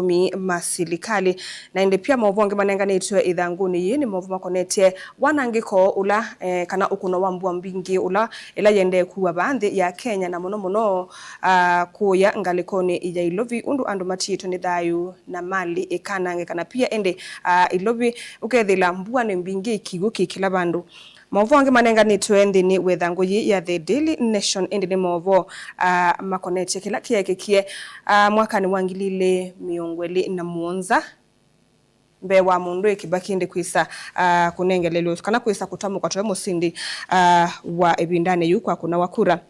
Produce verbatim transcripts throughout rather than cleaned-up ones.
maũthũkũmi ma silikalĩ. Na ĩndĩ pia maũvoo angĩ manenganĩtwe ĩthangũnĩ yĩĩ nĩ maũvoo makonetye wanangĩko ũla, eh, kana ũkũno wa mbua mbingĩ ũla ĩla yendee kuwa vaa nthĩ ya Kenya, na mũno mũno, ah, kũya ngalĩkonĩ ya Ilovi, ũndũ andũ matiĩtwe nĩ thayũ na mali ĩkanangĩka, na pia ĩndĩ, ah, Ilovi ũkethĩla mbua nĩ mbingĩ, kĩw'ũ kĩ kĩla vandũ. Maũvoo angĩ manenganĩtwe nthĩnĩ wa ĩthangũ yĩĩ ya The Daily Nation, ĩndĩ nĩ maũvoo, ah, makonetye kĩla kyeekĩkie, ah, mwakanĩ wa ngili ilĩ mĩongo ĩlĩ na mũonza, mbee wa mũndũ Kibaki ĩndĩ kwĩsa, ah, kũnengelelw'a kana kwĩsa kũtamũka ta we mũsindi, ah, wa ĩvindanĩ yĩu kwa kũnawa kura.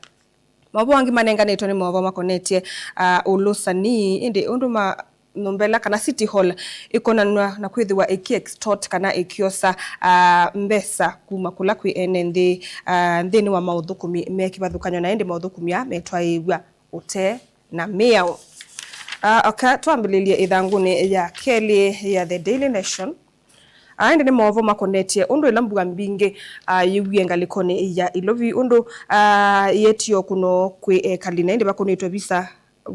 Maũvoo angĩ manenganĩtwe nĩ maũvoo makonetye, ah, ũlũsani, ĩndĩ ũndũ ma nyũmba ĩla kana City Hall ĩkonanw'a na kwĩthĩwa ĩki extort kana ĩkĩosa, ah, mbesa kuma kũla kwĩ ene nthĩ, ah, nthĩnĩ wa maũthũkũmi me kĩvathũkany'o, na ĩndĩ maũthũkũmi aa metwaĩĩw'a ũtee na mĩao. Ah, oka twambĩlĩlye ĩthangũnĩ ya kelĩ ya The Daily Nation. Ah, ĩndĩ nĩ maũvoo makonetye ũndũ ĩla mbua mbingĩ, ah, yĩwie ngalĩkonĩ ya Ilovi, ũndũ, ah, yetie ũkũno kwĩ ekali, na ĩndĩ vakũnĩtwe visa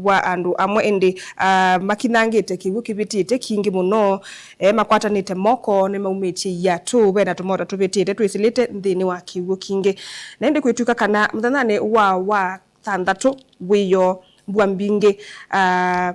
wa andũ amwe, ĩndĩ, ah, makinyangĩte kĩw'ũ kĩvĩtĩte kingĩ mũno, eh, makwatanĩte moko, nĩmaumĩtye iatũ, ve na tũmota tũvĩtĩte twĩsĩlĩte nthĩnĩ wa kĩw'ũ kingĩ. Na ĩndĩ kwĩtw'ĩka kana mũthenyanĩ wa wa thanthatũ wĩoo mbua mbingĩ, ah,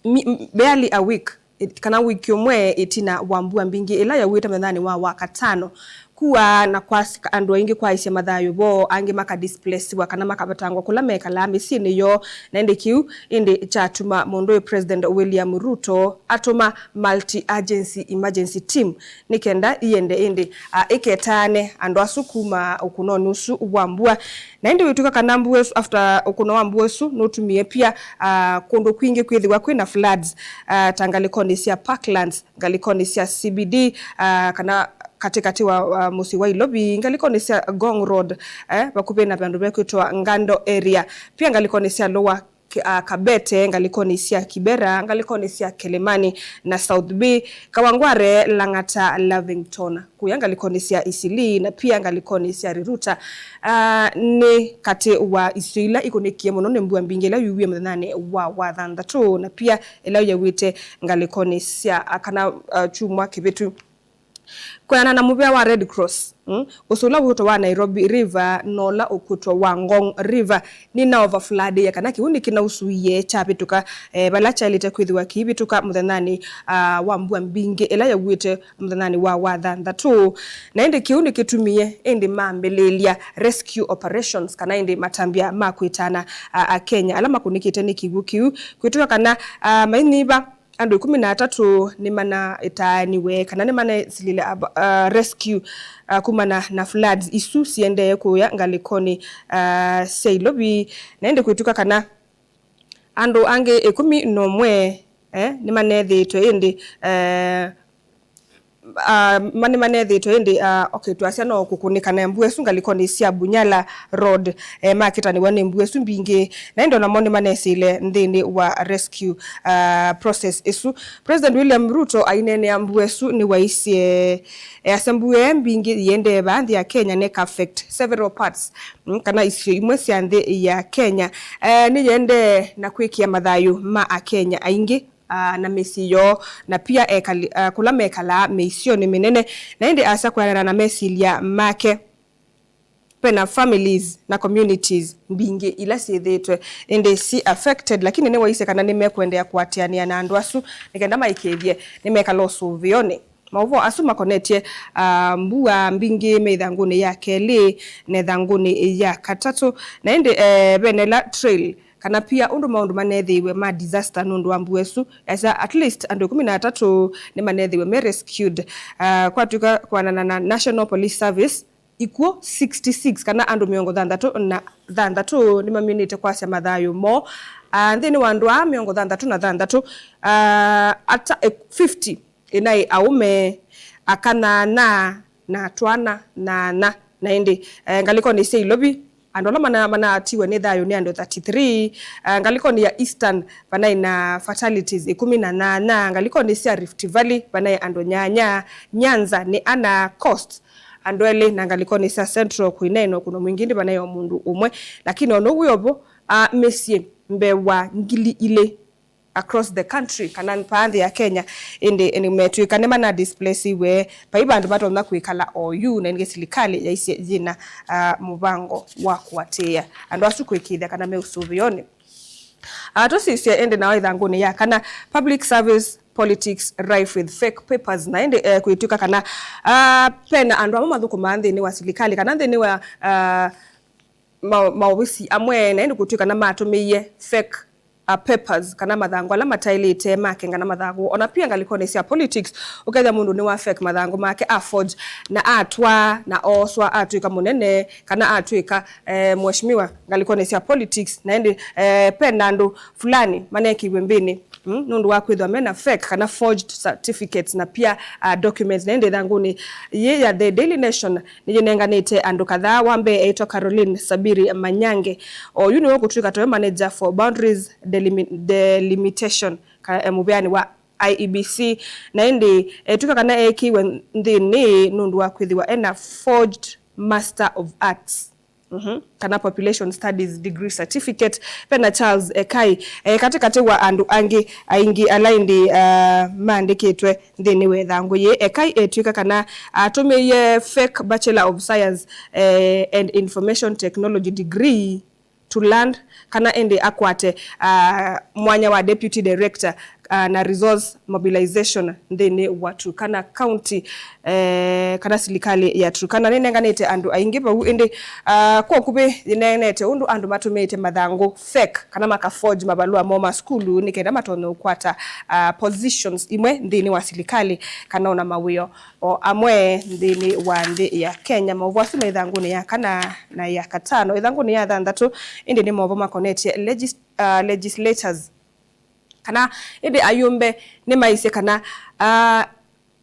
mi- m- barely a week, it- kana wiki ũmwe ĩtina wa mbua mbingĩ ĩla yauĩte mũthenyanĩ wa Wakatano, kua na kwasika andũ aingĩ kwaisye mathayũ moo, angĩ makadisplacewa kana makavetangwa kũla mekalaa mĩsyĩnĩ yoo, na ĩndĩ kĩu ĩndĩ kyatuma mũndũ President William Ruto atũma multi-agency emergency team nĩ kenda iende ĩndĩ, ah, ĩketaane andũ asu kuma ũkũnonĩ ũsu wa mbua. Na ĩndĩ wĩtw'ĩka kana mbua ĩsu, after ũkũno wa mbua ĩsu, nũtumie pia, ah, kũndũ kwingĩ kwĩthĩwa kwĩna floods, ah, ta ngalĩkonĩ sya Parklands, ngalĩkonĩ sya C B D, ah, kana katĩkatĩ wa, wa mũsyĩ wa Ilovi, ngalĩkonĩ sya Ngong Road, eh, vakuvĩ na vandũ vekwĩtwa Ngando area, pia ngalĩkonĩ sya Lower K- ah, Kabete, ngalĩkonĩ sya Kibera, ngalĩkonĩ sya Kilimani na South B, Kawangware, Lang'ata, Lavington, kũya ngalĩkonĩ sya Eastleigh, na pia ngalĩkonĩ sya Riruta. Ah, nĩ katĩ wa isio ila ikũnĩkie mũno nĩ mbua mbingĩ ĩla yuwie mũthenyanĩ wa wathanthatũ, na pia ĩla yauĩte ngalĩkonĩ sya, ah, kana, ah, kyumwa kĩvĩtu. Kwĩanana na mũvĩa wa Red Cross, mm, ũsĩ ũla wĩkwĩtwa wa Nairobi River na ũla ũkwĩtwa wa Ngong River nĩnaovafladĩĩa kana kĩw'ũ nĩkĩnausũie kyavĩtũka, eh, vala kyaĩlĩte kwĩthĩwa kĩivĩtũka mũthenyanĩ, ah, wa mbua mbingĩ ĩla yauĩte mũthenyanĩ wa wathanthatũ. Na ĩndĩ kĩu nĩkĩtumie ĩndĩ mambĩlĩĩlya rescue operations, kana ĩndĩ matambya ma kwĩtana, ah, Akenya ala makũnĩkĩte nĩ kĩw'ũ kĩu, kwĩtw'ĩka kana, ah, mainyiva andũ ĩkũmi na atatũ nĩmanaĩtaaniwe kana nĩmanesilile ab- ah, rescue, ah, kumana na floods isu siendee kũya ngalĩkonĩ, ah, sya Ilovi. Na ĩndĩ kwĩtw'ĩka kana andũ angĩ ĩkũmi na ũmwe, eh, nĩmanethĩĩtwe ĩndĩ, eh, ah, ma- nĩmanethĩĩtwe ĩndĩ, ah, okay, twasya no kũkũnĩka na mbua ĩsu ngalĩkonĩ sya Bunyala Road, eh, makĩtanĩw'a nĩ mbua ĩsu mbingĩ, na ĩndĩ onamo nĩmanesĩile nthĩnĩ wa rescue, ah, process ĩsu. President William Ruto aineenea mbua ĩsu nĩwaisye, easya mbua ĩĩ mbingĩ yĩendee vaa nthĩ ya Kenya nĩka affect several parts, mm, kana isio imwe sya nthĩ ya Kenya. Eh, nĩyĩendee na kwĩkĩa mathayũ ma Akenya aingĩ, ah, na mĩsyĩ yoo, na pia ekali, ah, kũla mekalaa mĩisyonĩ mĩnene. Na ĩndĩ asya kwĩanana na mesilya make, ve na families na communities mbingĩ ila syĩthĩĩtwe ĩndĩ si affected, lakini nĩwaisye kana nĩmekũendeea kũatĩanĩa na andũ asu nĩ kenda maĩkĩĩthye nĩmekala ũsũvĩonĩ. Maũvoo asu makonetye, ah, mbua mbingĩ me ĩthangũnĩ ya kelĩ na ĩthangũnĩ ya katatũ. Na ĩndĩ, eh, ve na ĩla trail kana pia ũndũ maũndũ maneethĩiwe ma disaster nũndũ wa mbua ĩsu, esa at least andũ ĩkũmi na atatũ nĩmaneethĩiwe me rescued. Ah, kwatw'ĩka kũanana na National Police Service, ikw'ũ sixty-six kana andũ mĩongo thanthatũ na thanthatũ nĩmamĩnĩte kwasya mathayũ moo. Ah, nthĩnĩ wa andũ aa mĩongo thanthatũ na thanthatũ, ah, ata, eh, fifty ĩnaĩ aũme, aka nyaanya, na twana nyaanya. Na ĩndĩ, eh, ngalĩkonĩ sya Ilovi, andũ ala mana- manaatiwe nĩ thayũ nĩ andũ thirty-three. Ah, ngalĩkonĩ ya Eastern vanaĩ na fatalities ĩkũmi na nyaanya, ngalĩkonĩ sya Rift Valley vanaĩ andũ nyaanya, Nyanza nĩ ana, Coast andũ elĩ, na ngalĩkonĩ sya Central kũinaĩ na ũkũno mwingĩ ĩndĩ vanaĩ o mũndũ ũmwe. Lakini o na ũu wĩ o vo, ah, mĩsyĩ mbee wa ngili ilĩ across the country, kana vaa nthĩ ya Kenya, ĩndĩ nĩmetw'ĩka nĩmana displaciwe, vai vandũ matonya kwĩkala oyu, na ĩngĩ silikalĩ yaisye yĩna, ah, mũvango wa kũatĩĩa andũ asu kwĩkĩĩthya kana me ũsũvĩonĩ. Ah, tũsisye ĩndĩ nao ĩthangũnĩ ya kana, public service politics rife with fake papers, na ĩndĩ, eh, kwĩtw'ĩka kana, ah, pena andũ amwe mathũkũmaa nthĩnĩ wa silikalĩ kana nthĩnĩ wa, ah, ma-, maovisi amwe, na ĩndĩ kũtw'ĩka na matũmĩie fake, uh, papers kana mathangũ ala mataĩlĩte ma kengana mathangũ. Ona pia ngalĩkonĩ sya politics, ũkethĩa mũndũ nĩ wa fake mathangũ make, a forge, na atwaa na ooswa, atw'ĩka mũnene, kana atw'ĩka, eh, mheshimiwa ngalĩkonĩ sya politics, na ĩndĩ, eh, pena andũ fulani manekĩiwe mbĩnĩ, mm, nũndũ wa kwĩthwa mena fake kana forged certificates na pia, uh, documents. Na ĩndĩ ĩthangũnĩ yĩ ya The Daily Nation, nĩyĩnenganĩte andũ kadhaa. Wa mbee eĩtwa Caroline Sabiri Manyange. Oyu nĩwe ũkũtw'ĩka toy manager for boundaries delimi-, delimitation, ka, eh, mũvĩanĩ wa I E B C. Na ĩndĩ etw'ĩka kana eekĩiwe nthĩnĩ nũndũ wa kwĩthĩwa ena forged Master of Arts, mhm, kana Population Studies degree certificate. Vena Charles Ekai, eh, katĩkatĩ wa andũ angĩ aingĩ ala ĩndĩ, ah, maandĩkĩtwe nthĩnĩ wa ĩthangũ yĩĩ. Ekai etw'ĩka kana atũmĩie fake Bachelor of Science, eh, and Information Technology degree to land kana ĩndĩ akwate, ah, mwanya wa Deputy Director, ah, na Resource Mobilization nthĩnĩ wa Turkana County, eh, kana silikalĩ ya Turkana. Nĩnenganĩte andũ aingĩ vau, ĩndĩ, ah, kwa ũkuvĩ yĩneenete ũndũ andũ matũmĩĩte mathangũ fake kana maka forge mavalũa moo ma sukulu nĩ kenda matonye ũkwata, ah, positions imwe nthĩnĩ wa silikalĩ kana ona mawĩo o amwe nthĩnĩ wa nthĩ ya Kenya. Maũvoo asu me ĩthangũnĩ ya kana na ya katano. Ĩthangũnĩ ya thanthatũ ĩndĩ nĩ maũvoo makonetye legis-, ah, legislatures, kana ĩndĩ ayũmbe nĩmaisye kana, ah,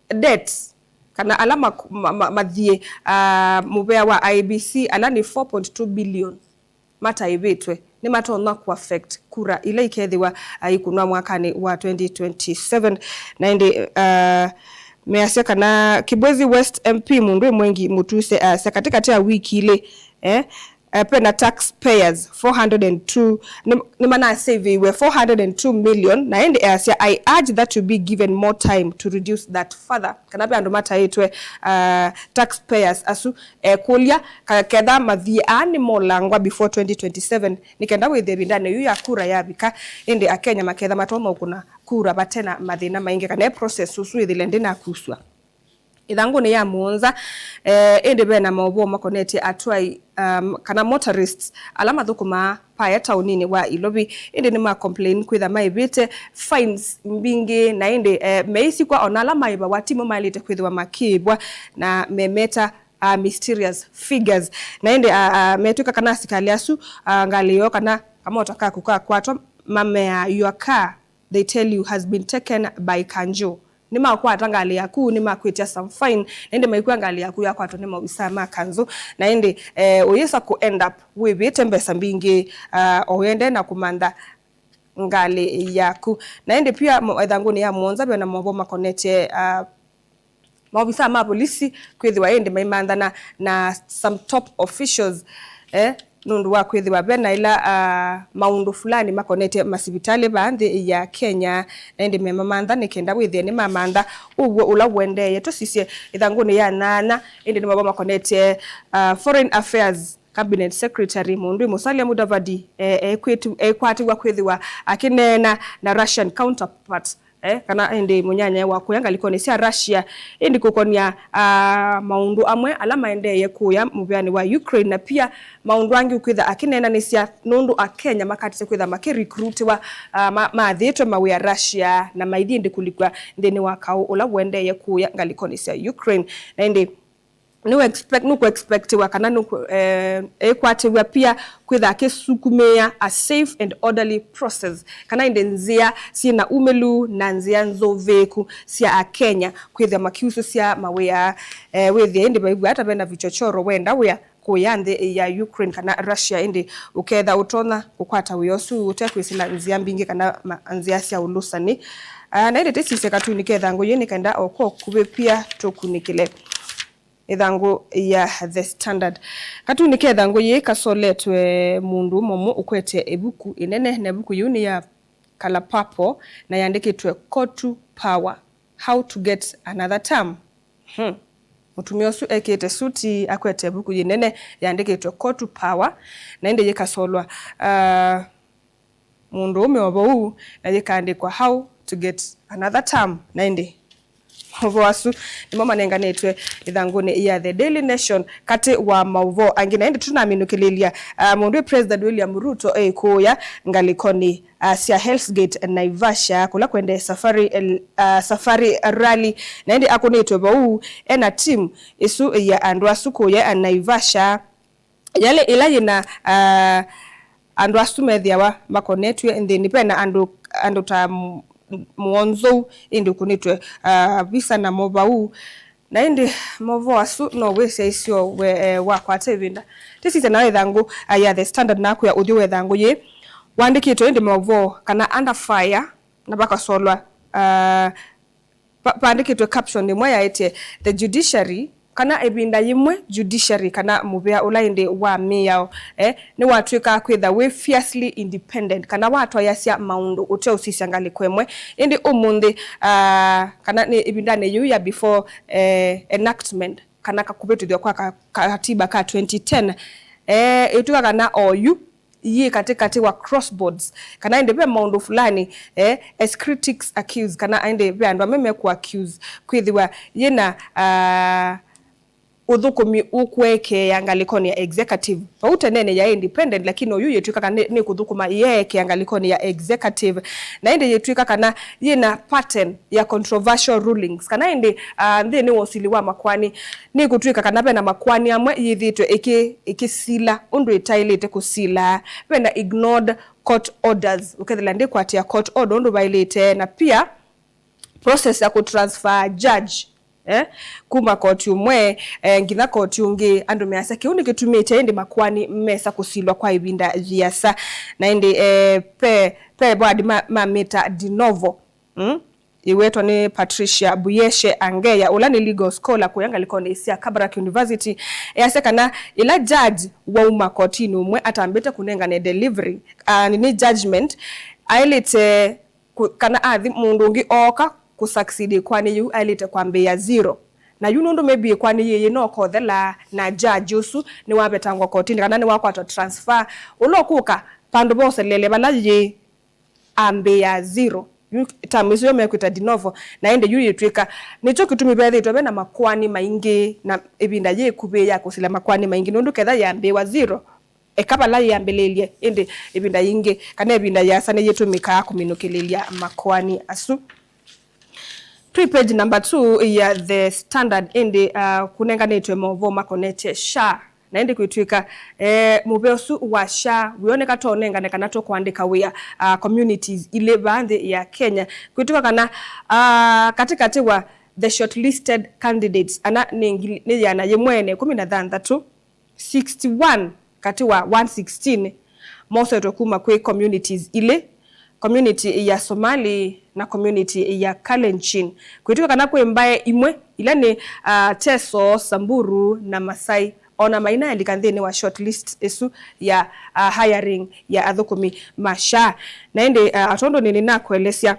debts kana ala mak-, ma-, ma-, mathiĩ, ah, mũvea wa I E B C ala nĩ four point two billion mataĩvĩtwe nĩmatonya kũ affect kura ila ikethĩwa, ah, ikũnwa mwakanĩ wa twenty twenty-seven. Na ĩndĩ, ah, measya kana Kibwezi West M P Mundui Mwengi Mutuse asya katĩkatĩ ya wiki ilĩ, eh, eh, pena taxpayers four hundred and two nĩ, nĩmanasĩvĩiwe four hundred and two million, na ĩndĩ asya, "I urge that to be given more time to reduce that further," kana ve andũ mataĩtwe, ah, taxpayers asu. Ekũlya ka-, ketha mathiĩ aa nĩmolangwa before twenty twenty-seven, nĩ kenda wĩthĩe ĩvindanĩ yu ya kura yavika, ĩndĩ Akenya maketha matonya ũkũna kura vate na mathĩna maingĩ, kana e process ũsu ĩthĩle ndĩnakusw'a. Ĩthangũnĩ ya mũonza, eh, ĩndĩ ve na maũvoo makonetye atwai, um, kana motorists ala mathũkũmaa paya taũninĩ wa Ilovi, ĩndĩ nĩma complain kwĩtha maĩvĩte fines mbingĩ, na ĩndĩ, eh, meĩsikwa ona ala maĩvawa timo maĩlĩte kwĩthĩwa makĩĩvwa na memeta, ah, mysterious figures. Na ĩndĩ, ah, ah, metw'ĩka kana asikalĩ asu, ah, ngalĩ yoo kana kamoto kaku kakwatwa, mamea, "Your car," they tell you, "has been taken by Kanjo." Nĩmakwata ngalĩ yaku, nĩmakwĩtya some fine, na ĩndĩ maikw'a ngalĩ yaku yakwatwa nĩ maovisaa ma Kanjo. Na ĩndĩ, eh, ũyĩsa kũ end up wĩvĩte mbesa mbingĩ, ah, o ũendee na kũmantha ngalĩ yaku. Na ĩndĩ pia mo-, ĩthangũnĩ ya mũonza ve na maũvoo makonetye, ah, maovisaa ma polisi kwĩthĩwa ĩndĩ maimanthana na some top officials, eh, nũndũ wa kwĩthĩwa ve na ila, ah, maũndũ fulani makonetye masivitalĩ vaa nthĩ ya Kenya, na ĩndĩ memamantha nĩ kenda wĩthĩe nĩmamantha ũw'o ũla ũendeeye. Tũsisye ĩthangũnĩ ya nyanya, ĩndĩ nĩ maũvoo makonetye, ah, Foreign Affairs Cabinet Secretary Mundui Musalia Mudavadi, eh, ekwĩtu-, ekwatĩw'a kwĩthĩwa akĩneena na Russian counterpart, eh, kana ĩndĩ mũnyanyae wa kũya ngalĩkonĩ sya Russia, ĩndĩ kũkonia, ah, maũndũ amwe ala maendeeye kũya mũvĩanĩ wa Ukraine, na pia maũndũ angĩ ũkwĩtha akĩneenanĩsya nũndũ Akenya makatĩte kwĩtha makĩrecruitiwa, ah, ma-, mathĩtwe mawĩa Russia, na maithi ĩndĩ kũlikw'a nthĩnĩ wa kaũ ũla ũendeeye kũya ngalĩkonĩ sya Ukraine. Na ĩndĩ nĩũ expect-, nũkũ expectiwa kana nũkũ, eh, ekwatĩw'a pia kwĩtha akĩsukumĩa a safe and orderly process, kana ĩndĩ nzĩa syĩ na umĩlu na nzĩa nzũvĩĩku sya Akenya kwĩthĩa makiusũsya mawĩa, eh, wĩthĩa ĩndĩ vaivw'a ata vena vichochoro wenda wĩa kũya nthĩ ya Ukraine kana Russia, ĩndĩ ũketha ũtonya kũkwata wĩa ũsu ũte kwĩsĩla nzĩa mbingĩ kana ma-, nzĩa sya ũlũsani. Ah, na ĩndĩ tĩsisye katuni kethangũ yĩ nĩ kenda o kwa ũkuvĩ pia tũkunĩkĩle. Ĩthangũ ya The Standard. Katuni ka ĩthangũ yĩĩ kasoletwe mũndũ mũmũ ũkwete ĩvuku ĩnene, na ĩvuku yĩu nĩ ya color purple, na yandĩkĩtwe Cotu Power, how to get another term. Hmm. Mũtumĩa ũsu ekĩte suti, akwete ĩvuku yĩnene yandĩkĩtwe Cotu Power, na ĩndĩ yĩkasolwa, ah, mũndũũme o vau, na yĩkaandĩkwa how to get another term. Na ĩndĩ maũvoo asu nĩmo manenganĩtwe ĩthangũnĩ ya The Daily Nation katĩ wa maũvoo angĩ. Na ĩndĩ tũnaminũkĩlĩlya, ah, mũndũ wĩ President William Ruto eĩkũũya ngalĩkonĩ, ah, sya Hell's Gate, Naivasha, kũla kwendee Safari, ah, Safari Rally. Na ĩndĩ akũnĩtwe vau ena team ĩsu ya andũ asu kũya Naivasha. Yalĩ ĩla yĩna, ah, andũ asu methĩawa makonetw'e nthĩnĩ. Vena andũ, andũ ta m-, mũonzou, ĩndĩ ũkũnĩtwe, ah, visa namo vau. Na ĩndĩ maũvoo asu no wĩsyaisyo we, eh, wakwata ĩvinda. Tĩsisya nayo ĩthangũ, ah, ya The Standard nakwĩa ũthyũ wa ĩthangũ yĩĩ. Wandĩkĩtwe ĩndĩ maũvoo kana under fire, na vakasolwa, ah, va-, vaandĩkĩtwe caption ĩmwe yaĩtye, "The judiciary," kana ĩvinda yĩmwe judiciary kana mũvĩa ũla ĩndĩ wa mĩao, eh, nĩwatw'ĩkaa kwĩtha wĩ fiercely independent, kana watwaĩasya maũndũ ũteũsisya ngalĩko ĩmwe. Ĩndĩ ũmũnthĩ, ah, kana nĩ ĩvindanĩ yĩu ya before, eh, enactment, kana ka-, kũvĩtũthw'a kwa ka-, katiba ka twenty ten, eh, ĩtw'ĩka kana oyu yĩ katĩkatĩ wa crossroads, kana ĩndĩ ve maũndũ fulani, eh, as critics accuse, kana ĩndĩ ve andũ amwe mekũ accuse kwĩthĩwa yĩna, ah, ũthũkũmi ũkũekeea ngalĩkonĩ ya executive. Vau tenene yaĩ independent, lakini oyu yĩtw'ĩka kana nĩ, nĩkũthũkũma yeekea ngalĩkonĩ ya executive. Na ĩndĩ yĩtw'ĩka kana yĩna pattern ya controversial rulings, kana ĩndĩ, ah, nthĩnĩ wa ũsili wa makoani, nĩkũtw'ĩka kana vena makoani amwe yĩthĩĩtwe ĩkĩ-, ĩkĩsila ũndũ ĩtaĩlĩte kũsila. Vena ignored court orders, ũkethĩla ndĩkwatĩa court order ũndũ vaĩlĩte, na pia process ya kũtransfer judge, eh, kuma koti ũmwe, eh, nginya koti ũngĩ, andũ measya kĩu nĩkĩtumĩte ĩndĩ makoani mesa kũsilwa kwa ĩvinda yĩasa. Na ĩndĩ, eh, pe, pe board ma, mamĩta de novo, mm? Ĩwetwa nĩ Patricia Buyeshe Angeya, ũla nĩ legal scholar kũya ngalĩkonĩ sya Kabarak University. Easya kana ĩla judge wauma kotinĩ ũmwe atambĩte kũnengane delivery, ah, nĩ judgment, aĩlĩte kũ-, kana athi mũndũ ũngĩ ooka kũ succeed ĩkoani yĩu aĩlĩte kwambĩĩa zero. Na yu nũndũ maybe ĩkoani yĩĩ yĩnokothela na judge ũsu nĩwavetangwa kotinĩ kana nĩwakwatwa transfer, ũla ũkũka vandũ va ũselele vala yĩĩ ambĩĩa zero. Yu term ĩsu yo mekwĩta de novo, na ĩndĩ yu yĩtw'ĩka nĩkyo kĩtumi vethĩĩtwe ve na makoani maingĩ na ĩvinda yĩ ĩkuvĩ ya kũsila makoani maingĩ, nũndũ ketha yambĩĩwa zero, eka vala yĩambĩlĩĩlye, ĩndĩ ĩvinda yingĩ kana ĩvinda yĩasa nĩyĩtũmĩkaa kũminũkĩlĩlya makoani asu. Twĩ page number two ya The Standard, ĩndĩ, ah, kũnenganĩtwe maũvoo makonetye SHA, na ĩndĩ kwĩtw'ĩka, eh, mũvea ũsu wa SHA wĩoneka ta ũnengane kana tũkwandĩka wĩa, ah, communities ilĩ vaa nthĩ ya Kenya. Kwĩtw'ĩka kana, ah, katĩkatĩ wa the shortlisted candidates, ana nĩ ngili, nĩ yĩana yĩmwe na ĩkũmi na thanthatũ, sixty-one katĩ wa one sixteen mosetwe kuma kwĩ communities ilĩ, community ya Somali na community ya Kalenjin. Kwĩtw'ĩka kana kwĩ mbaĩ imwe ila nĩ, ah, Teso, Samburu na Masai, ona mainaelika nthĩnĩ wa shortlist ĩsu ya, ah, hiring ya athũkũmi ma SHA. Na ĩndĩ, ah, tondũ nĩ, nĩnakũelesya,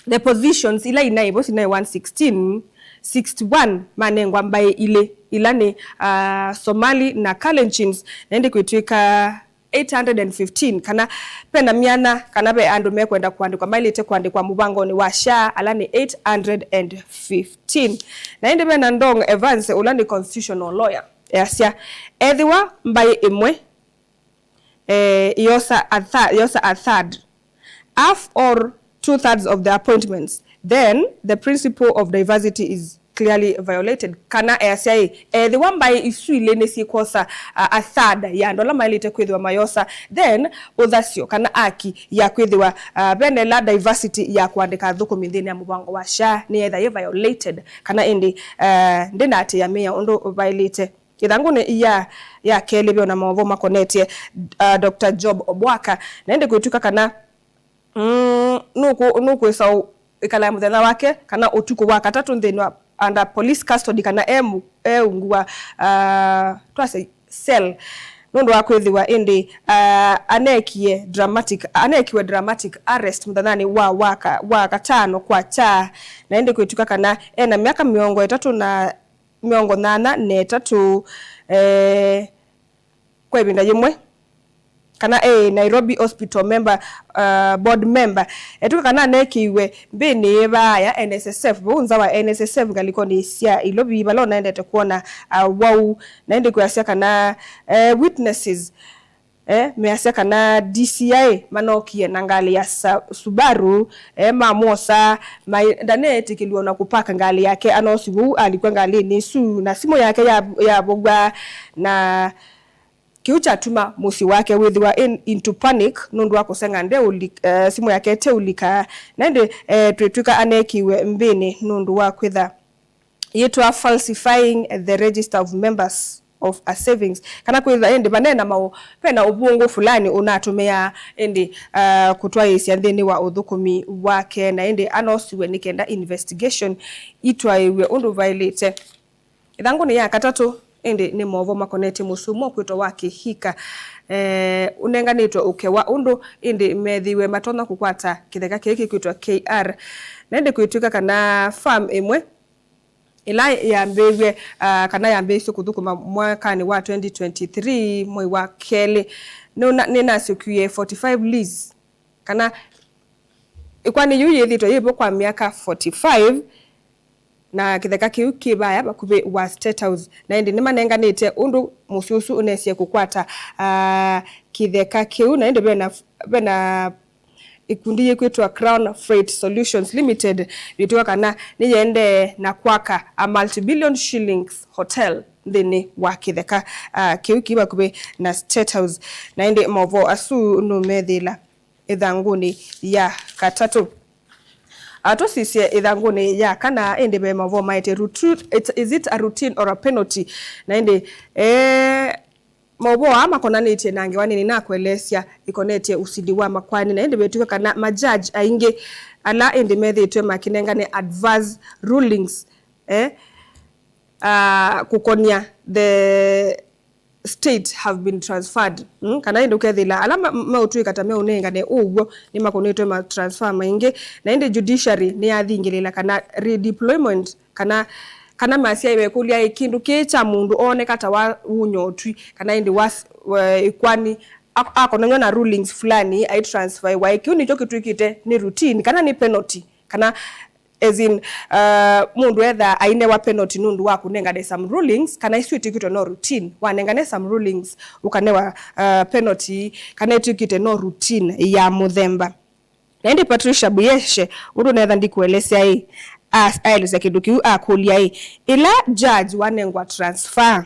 the positions ila inaĩ vo sinaĩ one sixteen, sixty-one manengwa mbaĩ ilĩ, ila nĩ, ah, Somali na Kalenjins, na ĩndĩ kwĩtw'ĩka eight hundred and fifteen, kana ve na myanya kana ve andũ mekwenda kũandĩkwa, maĩlĩte kũandĩkwa mũvangonĩ wa SHA, ala nĩ eight hundred and fifteen. Na ĩndĩ ve na Ndong Evans, ũla nĩ constitutional lawyer, easya, ethĩwa mbaĩ ĩmwe eh, yosa a third, yosa a third, half or two thirds of the appointments, then the principle of diversity is clearly violated. Kana easya ĩ, ethĩwa mbaĩ isu ilĩ nĩsyĩkwosa, uh, a third ya andũ ala maĩlĩte kwĩthĩwa mayosa, then ũthasyo kana aki ya kwĩthĩwa, uh, vena ĩla diversity ya kũandĩka athũkũmi nthĩnĩ ya mũvango wa SHA nĩyetha yĩ violated, kana ĩndĩ, uh, ndĩnaatĩĩa mĩao ũndũ vaĩlĩte. Ĩthangũnĩ ya, ya kelĩ ve ona maũvoo makonetye, uh, Doctor Job Obwaka, na ĩndĩ kwĩtw'ĩka kana, mm, nũkũ-, nũkwĩsa ũ-, ĩkala mũthenya wake kana ũtukũ wa katatũ nthĩnĩ wa under police custody kana e mu-, e ungu wa, uh, twasye cell. nũndũ wa kwĩthĩwa ĩndĩ, ah, aneekie dramatic, aneekiwe dramatic arrest mũthenyanĩ wa waka, wa katano kwakya, na ĩndĩ kwĩtw'ĩka kana ena myaka mĩongo ĩtatũ na, mĩongo nyanya na ĩtatũ, eh, kwa ĩvinda yĩmwe, kana e Nairobi Hospital member, uh, board member. Etw'ĩka kana aneekĩiwe mbĩnĩ ĩvaa ya N S S F, vau nza wa N S S F ngalĩkonĩ sya Ilovi, vala ũnaendete kwona, uh, wau, na ĩndĩ kwĩasya kana, eh, witnesses, eh, measya kana D C I manookie na ngalĩ ya sa-, Subaru, eh, mamwosa, mai-, ndaneetĩkĩlw'a ona kũpaka ngalĩ yake, anosi vau alikw'a ngalĩnĩ ĩsu, na simũ yake ya-, yavow'a, na kĩu kyatuma mũsyĩ wake wĩthĩwa in, into panic nũndũ wa kũseng'a ndeũli-, eh, simũ yake ĩteũlika, na ĩndĩ, eh, twĩtw'ĩka aneekiwe mbĩnĩ nũndũ wa kwĩtha yĩtwa falsifying the register of members of a savings, kana kwĩtha ĩndĩ vanena maũ, vena ũvũngũ fulani ũnatũmĩaa ĩndĩ, ah, kũtwaĩĩsya nthĩnĩ wa ũthũkũmi wake, na ĩndĩ anosiwe nĩ kenda investigation itwaĩw'e ũndũ vaĩlĩte. Ĩthangũnĩ ya katatũ, ĩndĩ nĩ maũvoo makonetye mũsumo kwĩtwa wa Kĩhika, eh, ũnenganĩtwe ũkewa ũndũ ĩndĩ methĩiwe matonya kũkwata kĩtheka kĩĩ kĩkwĩtwa K R. Na ĩndĩ kwĩtw'ĩka kana farm ĩmwe ĩla yambĩĩw'e, ah, kana yambĩĩsye kũthũkũma mwakanĩ wa twenty twenty-three mwei wa kelĩ, nĩna-, nĩnasyokie forty-five lease, kana ĩkwani yĩu yĩthĩtwe yĩvo kwa myaka forty-five, na kĩtheka kĩu kĩ vaya vakuvĩ wa State House, na ĩndĩ nĩmanenganĩte ũndũ mũsyĩ ũsu ũnesie kũkwata, ah, kĩtheka kĩu, na ĩndĩ vena, vena ĩkundi yĩkwĩtwa Crown Freight Solutions Limited yĩtw'ĩka kana nĩyĩendee na kwaka a multi-billion shillings hotel nthĩnĩ wa kĩtheka, ah, kĩu kĩ vakuvĩ na State House. Na ĩndĩ maũvoo asu nũmethĩĩla ĩthangũnĩ ya katatũ. Ah, tũsisye ĩthangũnĩ ya kana, ĩndĩ ve maũvoo maete routine, it's, is it a routine or a penalty? Na ĩndĩ, eh, maũvoo aa makonanĩtye na ngewa nini nakũelesya ĩkonetye ũsili wa makoani, na ĩndĩ vetw'ĩka kana majaji aingĩ ala ĩndĩ methĩĩtwe makĩnengane adverse rulings, eh, ah, kũkonya the state have been transferred. Mm? Kana ĩndĩ ũkethĩla ala ma-, ma-, meũtw'ĩka ta meũnengane ũw'o nĩmakonetwe ma transfer maingĩ, na ĩndĩ judiciary nĩyathingĩlĩla kana redeployment, kana, kana masyaĩwe kũlya ĩ kĩndũ kĩĩ kya mũndũ ooneka ta wa wũnyotwi, kana ĩndĩ wa s-, wa ĩkwani, ak-, akonanywa na rulings fulani, aitransferiwa. Ĩ, kĩu nĩkyo kĩtw'ĩkĩte nĩ routine, kana nĩ penalty, kana as in, uh, mũndũ ethaa ainewa penalty nũndũ wa kũnengane some rulings, kana isu itw'ĩkĩtwe no routine, wanengane some rulings, ũkanewa, uh, penalty, kana itw'ĩkĩte no routine ya mũthemba. Na ĩndĩ Patricia Buyeshe, ũndũ netha ndikũelesya ĩ, as-, aelesya kĩndũ kĩu, akũlya ĩ, ĩla judge wanengwa transfer,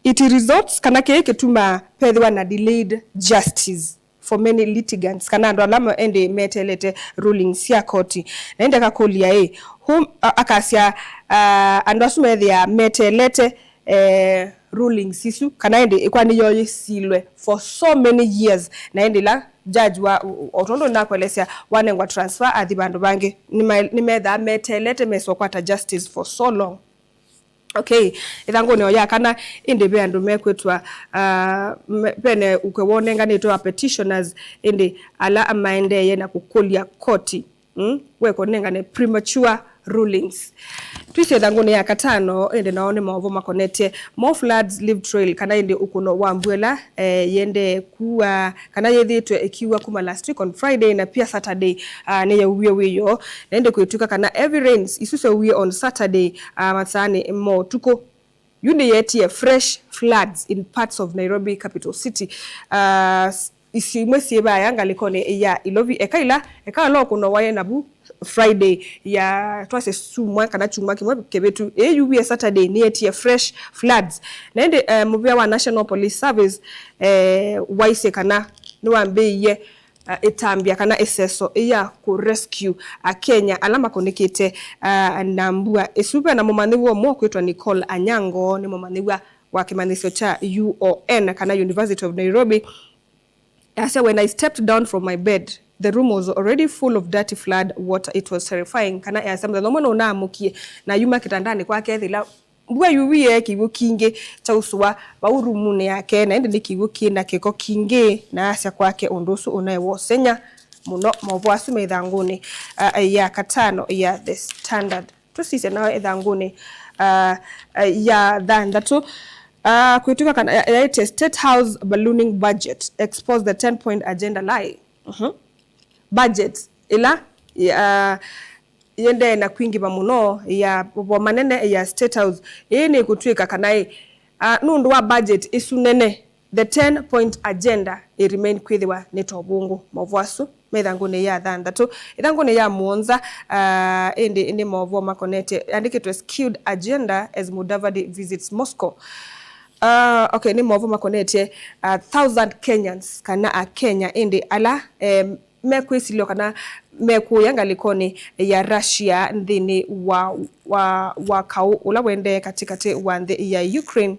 it results, kana kĩĩ kĩtumaa vethĩwa na delayed justice for many litigants, kana andũ ala ma-, ĩndĩ meteelete rulings sya koti. Na ĩndĩ akakũlya ĩ, hũ-, a-, akasya, ah, andũ asu methĩaa meteelete, eh, rulings isu, kana ĩndĩ ĩkwani yoo yĩsilwe for so many years, na ĩndĩ ĩla judge wa, o, o tondũ nakwelesya, wanengwa transfer athi vandũ vangĩ, nĩma-, nĩmethaa meteelete mesa ũkwata justice for so long. Okay, ĩthangũnĩ o ya kana, ĩndĩ ve andũ mekwĩtwa, ah, me-, vene ũkwe wonenganĩtwe wa petitioners, ĩndĩ ala maendeeye na kũkũlya koti, mm, wekũnengane premature rulings. Twĩsĩ ĩthangũnĩ ya katano, ĩndĩ nao nĩ maũvoo makonetye Mo Flood Leave Trail, kana ĩndĩ ũkũno wa mbua ĩla, eh, yĩendee kuwa, kana yĩthĩĩtwe ĩkiwa kuma last week on Friday na pia Saturday, ah, nĩyauwie wĩoo. Na ĩndĩ kwĩtw'ĩka kana heavy rains isu syauwie on Saturday, ah, masaanĩ ma ũtukũ, yu nĩyeetie fresh floods in parts of Nairobi capital city. Ah, s-, isio imwe syĩ vaya ngalĩkonĩ ya Ilovi, eka ila, eka ĩla ũkũno waĩ navu Friday ya twasye sumwa kana kyumwa kĩmwe kĩvĩtu. Ĩĩ yuwie Saturday nĩyeetie fresh floods. Na ĩndĩ, eh, mũvĩa wa National Police Service, eh, waisye kana nĩwambĩĩie, uh, ĩtambya kana ĩseso ya kũ rescue Akenya ala makũnĩkĩte, uh, na mbua ĩsu. Ve na mũmanyĩw'a ũmwe ũkwĩtwa Nicole Anyango, nĩ mũmanyĩw'a wa kĩmanyĩsyo kya U O N kana University of Nairobi. Asya, "When I stepped down from my bed, the room was already full of dirty flood water. It was terrifying." Kana asya, mũthenya ũmwe nũnaamũkie na yuma kĩtandanĩ kwake ethĩla Mbua yuwie kĩw'ũ kingĩ kyausũa vau rumunĩ yake, na ĩndĩ nĩ kĩw'ũ kĩ na kĩko kingĩ, na asya kwake ũndũ ũsu ũnaĩ wa ũseng'a mũno. Maũvoo asu me ĩthangũnĩ, uh, ya katano ya The Standard. Tũsisye nayo ĩthangũnĩ, uh, uh, ya thanthatũ. Uh, kwĩtw'ĩka kana ya- yaĩtye State House ballooning budget expose the ten point agenda lie. Mhm. Budget ĩla ya- yĩendee na kwingĩva mũno ya vo manene ya State House ĩĩ nĩkũtw'ĩka kana ĩ, uh, nũndũ wa budget ĩsu nene, the ten point agenda ĩ remain kwĩthĩwa nĩ tovũngũ. Maũvoo asu me ĩthangũnĩ ya thanthatũ. Ĩthangũnĩ ya mũonza, uh, ĩndĩ nĩ maũvoo makonetye, yandĩkĩtwe skewed agenda as Mudavadi visits Moscow. Uh, okay, nĩ maũvoo makonetye, uh, thousand Kenyans, kana Akenya ĩndĩ ala, em, mekwĩsilwa kana mekũya ngalĩkonĩ ya Russia nthĩnĩ wa, wa, wa kaũ ũla wendee katĩkatĩ wa nthĩ ya Ukraine.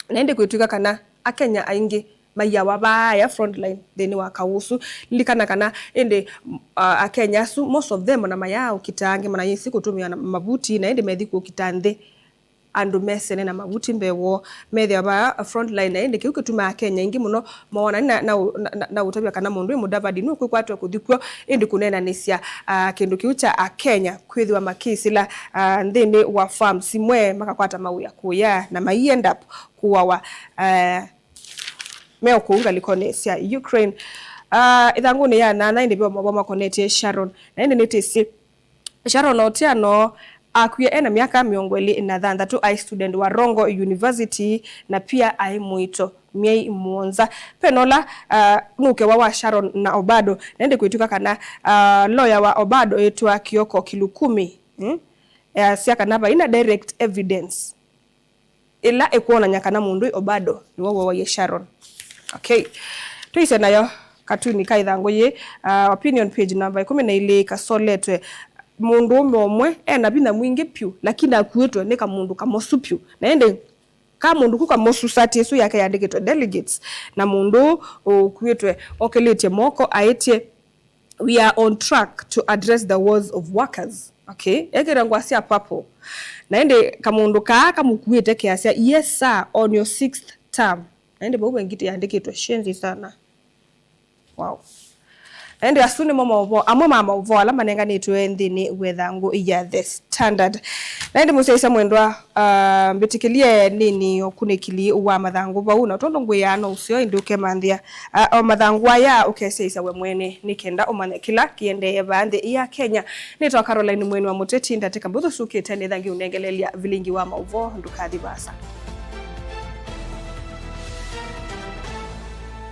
Na ĩndĩ kwĩtw'ĩka kana Akenya aingĩ maiawa vaaya frontline nthĩnĩ wa kaũ ũsu. Lilikana kana ĩndĩ, uh, Akenya asu, most of them, ona mayaa ũkita, angĩ manayĩsĩ kũtũmĩa na mavuti, na ĩndĩ methi kũkita nthĩ andũ mesene na mavuti mbee woo, methĩwa vaa frontline, na ĩndĩ kĩu kĩtumaa Akenya aingĩ mũno mawonani na, na, na, na, na ũtavya kana mũndũ wĩ Mudavadi nũkwĩkwatwa kũthi kw'o, ĩndĩ kũneenanĩsya, ah, kĩndũ kĩu kya Akenya kwĩthĩwa makĩsĩla, ah, nthĩnĩ wa farms imwe makakwata mawĩa kũya na mai end up kũawa, ah, me o kũu ngalĩkonĩ sya Ukraine. Ah, ĩthangũnĩ ya nyanya ĩndĩ ve maũvoo makonetye Sharon, na ĩndĩ nĩtĩsĩ Sharon Otieno akwie ena myaka mĩongo ĩlĩ na thanthatũ, aĩ student wa Rongo University na pia aĩ mũito myei mũonza. Pena ũla, ah, nũkewa wa Sharon na Obado, na ĩndĩ kwĩtw'ĩka kana, ah, lawyer wa Obado ĩtwa Kioko Kilukumi, mm, easya kana vaina direct evidence ĩla ĩkwonany'a kana mũndũ ũyũ Obado nĩwe wawaie Sharon. Okay. Tũisye nayo katuni ka ĩthangũ yĩĩ, uh, opinion page namba ĩkũmi na ilĩ kasoletwe, mũndũũme ũmwe ena vinya mwingĩ vyũ, lakini akuĩtwe nĩ kamũndũ kamosu vyũ. Na ĩndĩ ka mũndũ ku kamosu, sati ĩsu yake yandĩkĩtwe delegates, na mũndũ ũkuĩtwe okĩlĩtye moko aĩtye, "We are on track to address the woes of workers." Okay? Ekĩre ngũa sya purple. Na ĩndĩ kamũndũ kaa kamũkuĩte keasya, "Yes, sir, on your sixth term." Na ĩndĩ vau vengĩ yandĩkĩtwe, "Shenzi sana." Wow. Na ĩndĩ asu nĩmo maũvoo, amwe ma maũvoo ala manenganĩtwe nthĩnĩ wa ĩthangũ ya The Standard. Na ĩndĩ mũsyaĩĩsya mwendwa, ah, mbĩtĩkĩlye nĩnĩ ũkunĩkĩli wa mathangũ vau, na tondũ ngwĩaa no ũseo, ĩndĩ ũkemanthĩa, ah, o mathangũ aya ũkesyaĩĩsya we mwene, nĩ kenda ũmanye kĩla kĩendee vaa nthĩ ya Kenya. Nĩtawa Caroline Mweni wa Mũteti, ndatĩka mbũthũ syũkĩte nĩtha ngĩũnengelelya vilingi wa maũvoo, ndũkathi vaasa.